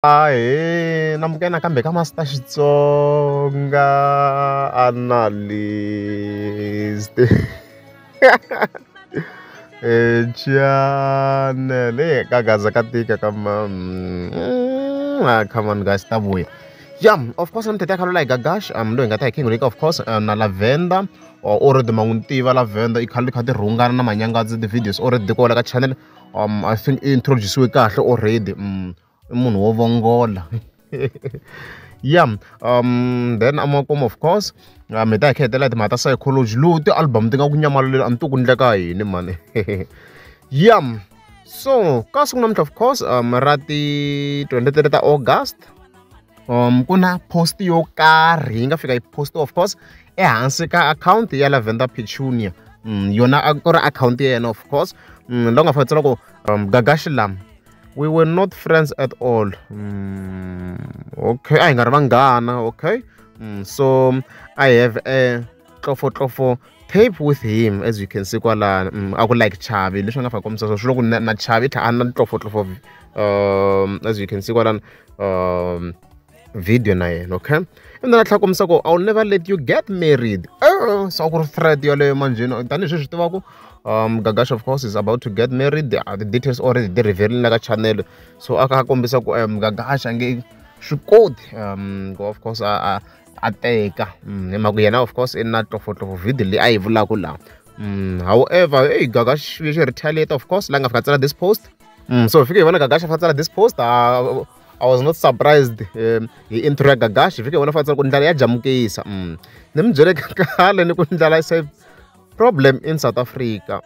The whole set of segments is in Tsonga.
Ahee, namukela nakambe ka Master Xitsonga Analyst channel ka gaza ka tika ka come on guys ta vuya. Yeah, of course I'm tete khalo like Gagash, loyi hi nga ta hi King Rika of course na Lavender already ma n'wi tiva Lavender i khale kha ti rhungana na manyangazi the videos already kwala ka channel. I think i introduce-iwe kahle already. I munhu wo vongola. Yeah, then amakumu of course mi ta hi khetela timhaka ta psychology lowu ti-album ti nga ku nyamaleleni a ni tivi ku endleka yini mani. Yeah, so ka siku namuntlha of course ra ti 23 ta August ku na post yo karhi yi nga fika yi post of course ehansi ka account ya Lavender Petunia. Yona a ku ri account ya yena of course. La nga fanele ku Gagash lam we were not friends at all. Okay, a hi nga ri vanghana, okay. So I have a tlofo tape with him as you can see kwalano. A ku like Chavi leswi nga fika kombisa swi loko na Chavi tlha a na tlofo as you can see kwalano video na yena, okay. And then a tlhela kombisa ku I'll never let you get married. So ku ri threat yaleyo manjheni tanihileswi swi tivaka Gagash of course is about to get married. The details already they revealed ka channel. So aka kombisa ku Gagash a nge swi koti ku of course a teka hi mhaka yena of course i na tlofo video leyi a yi vulaka laha. However, hey, Gagash xi retaliate of course la nga fika tsala this post. So fike hi vona Gagash a fika tsala this post. I was not surprised hi intro ya Gagash. Fike hi vona fika tsala ku ndlala ya jamukisa. Ni mi byele khale ni ku ndlala se problem in South Africa.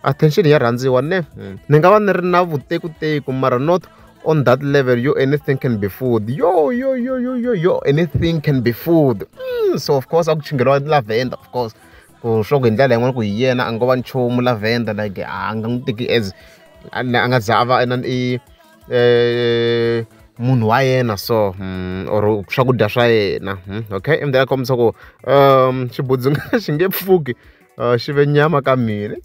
Attention ya rhandziwa ne. Ni nga va ni ri na vutekuteku mara not on that level. Yo, anything can be food. Yo yo yo yo yo yo, anything can be food. So of course a ku chingeriwa Lavender of course. Ku swo ku hi ndlela yin'wana ku hi yena a ngo va nchumu Lavender like a nga n'wi teki as a nga za a va i munhu wa yena so or swakudya swa yena. Okay, and then a kombisa ku xibudzunga xi nge pfuki xi ve nyama ka mina.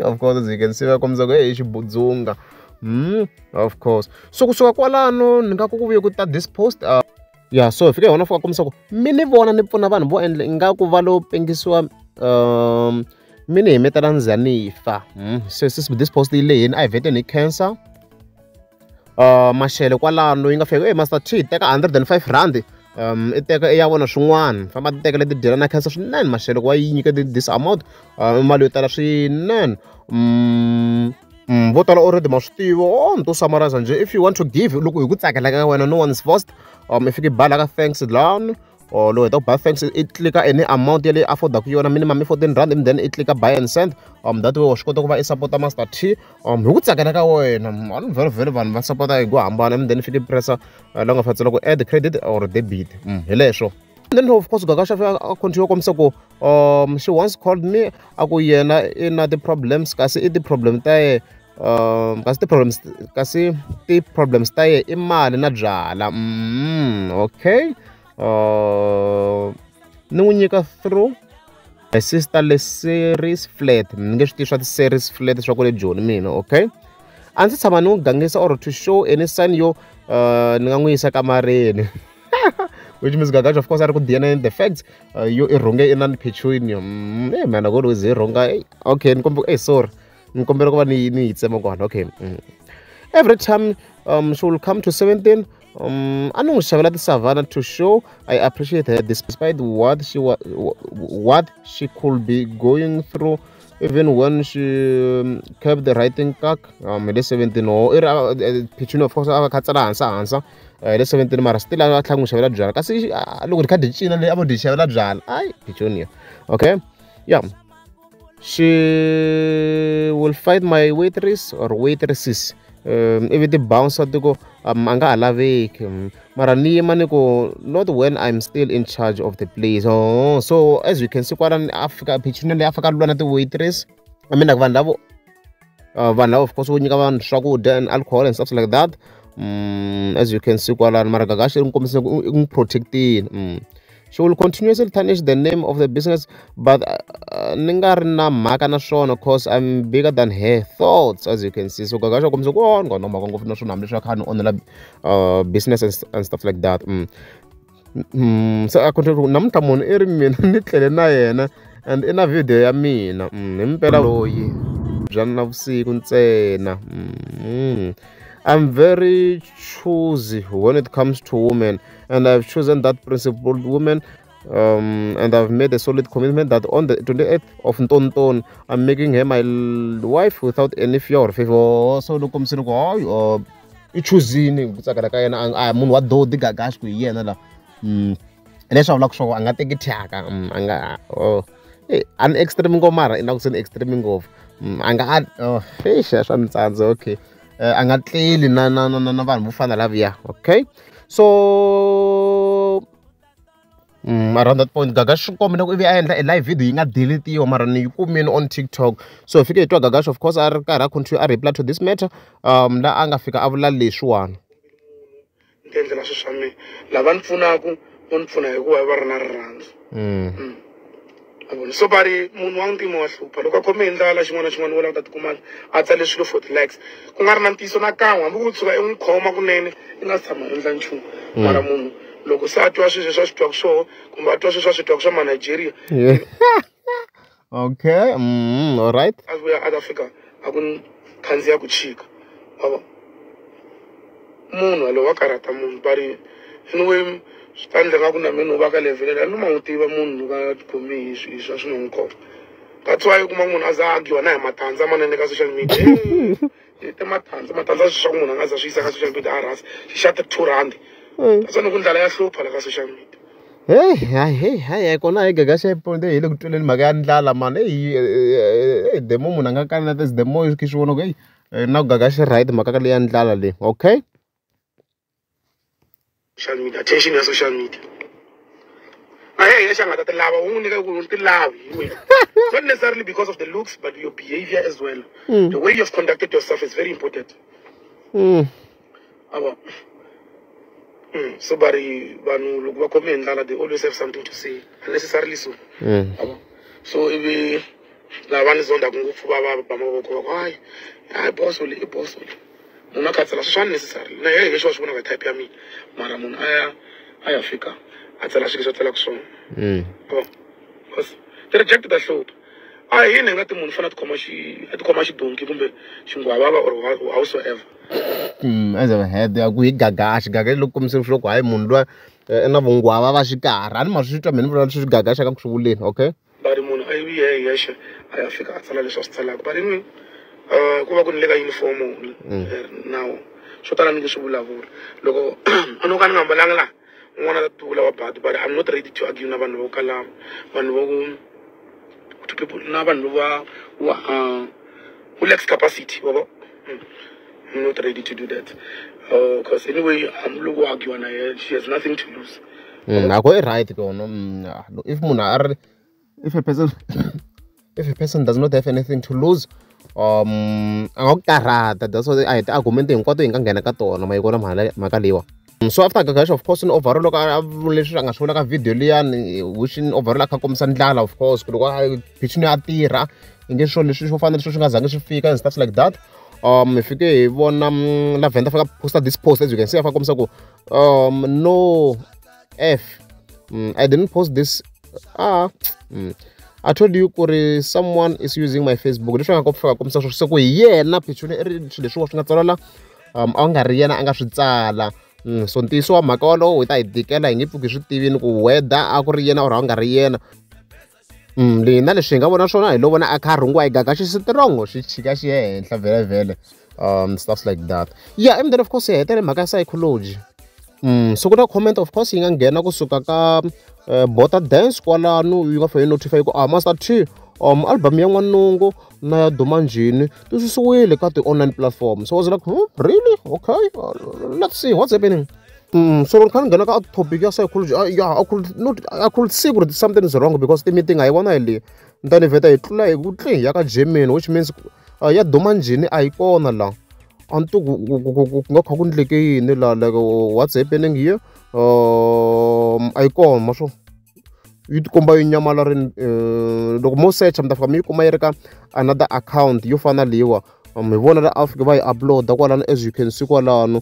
Of course as you can see va kombisa ku hey xibudzunga. Of course. So kusuka kwalano ni nga ku vuye ku ta this post. Yeah, so fika hi vona fika kombisa ku mi ni vona ni pfuna vanhu vo endla ingaku va lo pengisiwa mi ni himetela ni za ni fa. So this post yi lehini a hi vhete ni cancer. Mashele kwalano yi nga fika hey Master T teka 105 rand i teka i ya vona swin'wana famba ti teka leti dyela na cancer swinene. Mashele ku va yi nyika this amount mali yo tala swinene. Vo tala already ma swi tiva. Ni to summarize njhe if you want to give loko hi ku tsakela ka wena no one is forced. I fika i bala ka thanks lani or loko heta ku ba thanks i tlika any amount yaleyi affordaka yona minimum i 14 rand and then i tlika buy and send. That way wa swi kota ku va i support-a Master T hi ku tsakela ka wena. A ni vhele vanhu va support-a hi ku hambana and then i fika i press-a la nga fanele ku add credit or debit. Hi leswo. And then of course Gagash a continue kombisa ku she once called me a ku yena i na ti-problems kasi i ti-problem ta ye kasi ti-problems kasi ti-problems ta ye i mali na byala. Okay. Ni n'wi nyika through my sister le series flat. Ni nge swi tivi swa ti-series flat swa ku le Joni mina, okay. A ndzi tshama ni n'wi gangisa or to show any sign yo ni nga n'wi yisa kamareni. Which means Gagash of course a ri ku DNA the facts yo i rhunge i na Petunia. Hey man, a ku ri rhunga. Okay, ni komba sorry. Ni kombela ku va ni yi tsema kona. Okay. Every time she will come to 17 a ni n'wi xavela ti-Savannah to show I appreciate her despite what she what she could be going through even when she kept the writing kak hi le 17 i ri Petunia of course a va kha tsala hansa hi le 17 mara still a tlhela n'wi xavela byala kasi loko ri kha dyi cina leyi a vo dyi xavela byala ai Petunia. Okay, yeah, she will fight my waitress or waitresses ivi ti bouncer ti ku a nga ha laveki mara ni yima ni ku not when I'm still in charge of the place. Oh, so as you can see kwalani a fika Petunia leyi a fika lwa na ti-waitress. I mean like vanhu lavo vanhu lava of course vo nyika vanhu swakudya and alcohol and stuff like that. As you can see kwalani mara Gagash i n'wi kombisa ku i n'wi protect-ini. She will continuously tarnish the name of the business, but ni nga ri na mhaka na swona cause I'm bigger than her thoughts, as you can see. So Gagash a kombisa ku oh ni nga na mhaka ngopfu na swona hambileswi a kha ni onhela business and stuff like that. So a continue ku namuntlha munhu i ri mina ni tlele na yena and i na video ya mina hi mpela loyi bya navusiku ntsena. I'm very choosy when it comes to women, and I've chosen that principled woman, and I've made a solid commitment that on the 28th of Ntonton, I'm making her my wife without any fear or favor. So loko kombiseni ku hayi i chuzini ku tsakela ka yena a munhu wa dodi Gagash ku hi yena la. Leswi a vulaka swo a nga teki thyaka a nga a ni extreme ngopfu mara i na ku se ni extreme ngopfu a nga eish swa ni tsandza okay. A nga tleli na na na na vanhu vo fana laviya okay. So around that point Gagash swi kombela ku ivi a endla a live video yi nga deletiwa mara ni yi kumile on TikTok. So hi fike hi twa Gagash of course a ri karhi a continue a reply to this matter la a nga fika a vula leswiwani. Ni ti endlela swilo swa mina lava ni pfunaka vo ni pfuna hikuva va ri na rirhandzu. So bari munhu wa ntima wa hlupha loko a khome hi ndlala xin'wana na xin'wana wo lava ku ta tikuma a tsale swilo for the likes ku nga ri na ntiyiso na kan'we hambi ku tshuka i n'wi khoma kunene i nga si tshama endla nchumu mara munhu loko se a twa swilo leswi a swi twaka swona kumbe a twa swilo a swi twaka swa ma-Nigeria. Okay, all right. A vuya a ta fika a ku khandziya ku chika wa vo munhu walowo wa karhata munhu bari anyway swi ta endla nga ku na mina va ka level leyi a ni ma n'wi tiva munhu loko a tikhomi hi swa swi nga n'wi khoma. That's why u kuma munhu a za a argue na hi matandza manene ka social media. Te matandza matandza swi swa ku munhu a nga za swi yisa ka social media a rhasa xi xa ti-2 rand. That's why ni ku ndlala ya hlupha la ka social media. Hey, hey, hey, kona hi Gagash point hi le ku tweleni mhaka ya ndlala man. Hey, the more munhu a nga kaneta the more swi swi vona ku hey na ku Gagash right mhaka leyi ya ndlala leyi okay. Social media attention ya social media a hey lexi a nga ta ti lava u n'wi nyika ku ti lavi hi wena. Not necessarily because of the looks but your behavior as well. The way you've conducted yourself is very important. Ava so bari vanhu loko va khome hi ndlala they always have something to say unnecessarily so. Ava so ivi lava ni zondaku ngopfu va va ba mavoko va ku hayi hayi boso leyi i boso leyi munhu a kha a tsala swilo swa unnecessary na yena leswi wa swi vonaka hi type ya mina mara munhu a ya fika a tsala swilo leswi a tsalaka swona. Because ti-reject ta hlupha a hi yini hi nga ti munhu u fanele a tikhoma xi a tikhoma xidonki kumbe xingwavava or howsoever. As a head ya ku hi Gagash Gagash loko kombiseni swi loko hayi munhu luya i na vungwavava xikarhi a ni ma swi twa mina ni vula leswi Gagash a ka ku swi vuleni okay. Bari munhu a yi ye hi yexe a ya fika a tsala leswi a swi tsalaka but anyway ku va ku ni le ka uniform now swo tala ni nge swi vulavula loko a no ka ni nga ambalanga laha un'wana a ta tivula wa badi but I'm not ready to argue na vanhu vo kala vanhu vo to people na vanhu va who lacks capacity wa vo. I'm not ready to do that because anyway I'm loko argue na yena she has nothing to lose. A ko i right kona if munhu a ri if a person does not have anything to lose a nga ku karhata that's why a hi ti-argument hinkwato hi nga nghena ka tona ma yi vona mhaka leyiwa. So after Gagash of course in overall loko a vule leswi a nga swi vula ka video liyani which in overall a kha kombisa ndlala of course ku loko a pichini a tirha i nge swilo leswi swo fana leswi swi nga zangi swi fika and stuff like that. Hi fike hi vona Lavender fika posta this post as you can see a fika kombisa ku no F I didn't post this I told you ku ri someone is using my Facebook leswi nga fika kombisa swo se ku hi yena pichuni i ri swilo leswiwa swi nga tsala la a nga ri yena a nga swi tsala. So ntiyiso wa mhaka wolowo hi ta hi dikela hi nge pfuki hi swi tivini ku whether a ku ri yena or a nga ri yena. Leyi na leswi hi nga vona swona hi lo vona a kha a rhungiwa hi Gagash xitirongo xi chika xi ya henhla vhele stuff like that. Yeah, and then of course hi hetele mhaka ya psychology. So ku na comment of course yi nga nghena kusuka ka Bota Dance kwalano yi nga fika yi notify ku Master T album ya N'wanungu na ya Duma Njhini ti susiwile ka ti-online platform. So I was like, really? Okay, let's see what's happening. So loko ni kha ni nghena ka topic ya psychology, yeah, I could see ku something is wrong because ti-meeting a hi vona hi leyi ni ta ni vheta hi tlula hi ku tli ya ka Germany which means ya Duma Njhini a yi kona la. A ni tivi ku nga kha ku endleke yini la like what's happening here a yi kona ma swo. Yi tikomba yi nyamalarini loko mo search mi ta fika mi yi kuma yi ri ka another account yo fana leyiwa. Hi vona la a fike va yi upload-a kwalano as you can see kwalano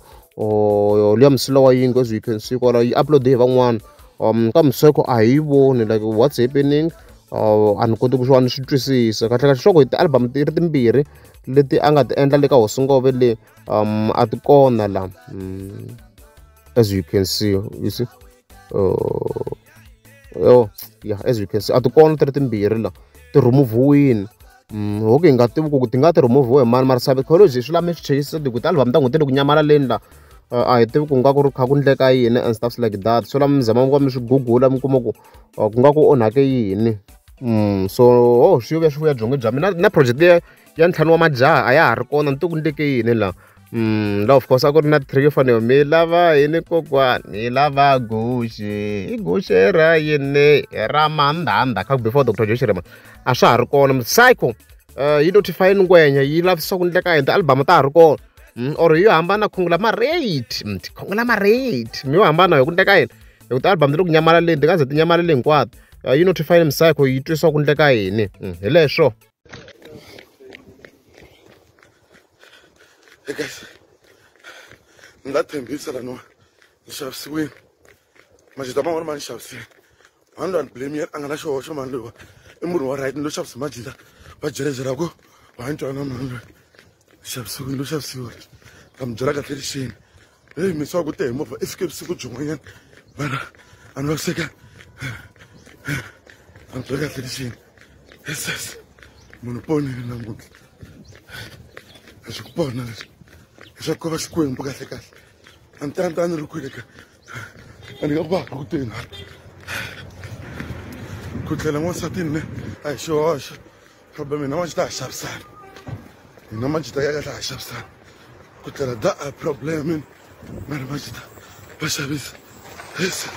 liya msila wa yingwe as you can see kwalano yi upload hi van'wana. Ka Mseko a hi yi voni like what's happening. A ni koti ku swi ni swi twisisa kahle kahle swa ku hi ti-album ti ri timbirhi leti a nga ti endla le ka Hosi Ngove le a ti kona la as you can see you see oh yeah as you can see a ti kona ti ri timbirhi la ti remove-wini. Okay hi nga tivi ku ti nga ti remove-iwe hi mani mara psychology swi lava mi swi chekisisa ku ti-album ta n'wina ti le ku nyamalaleni la a hi tivi ku nga ku ri kha ku ndleka yini and stuff like that. So la mi zama ku va mi swi gugula mi kuma ku ku nga ku onhake yini. So oh swi vuya swi vuya byongo bya mina na project ya ntlhanu wa majaha a ya ha ri kona ni tivi ku ndleke yini la. La of course a ku ri na track yo fana mi lava yini kokwani hi lava guxe i guxe ra yini ra mandanda kha before Dr. Joe Shirimani a swa ha ri kona. Psycho yi notify Ngwenya yi lavisisa ku ndleka yini ti-album ta ha ri kona. Or yo hambana conglomerate conglomerate mi yo hambana hi ku ndleka yini hi ku ti-album ti le ku nyamalaleni ti nga ze ti nyamalale hinkwato. Yi notify Psycho yi twisa ku ndleka yini hi leswo. Hey guys, ni la tshembisa laniwa ni xavisiwile majita man'wana ma ni xavisile mani loyi a ni blame yena a nga na xihoxo mani loyiwa i munhu wa right ni lo xavisa majita va jelejela ku va ni twana mani loyi xavisiwile lo xavisiwa ta mi byela kahle lexini heyi misi wa ku te hi movha i fike vusiku byin'wanyana mara a ni vaviseka a ni byela kahle lexini yes munhu ponile namuntlha a swi ku pona leswi leswaku ko va Xikwembu kahle kahle a ni ta ni ri kwile ka a ni nga ku va ku teni ku tlhela n'wansati ne a hi xihoxo problem hina majita ha xavisana hina majita ya kahle ha xavisana ku tlhela da a problem mara majita va xavisa yes.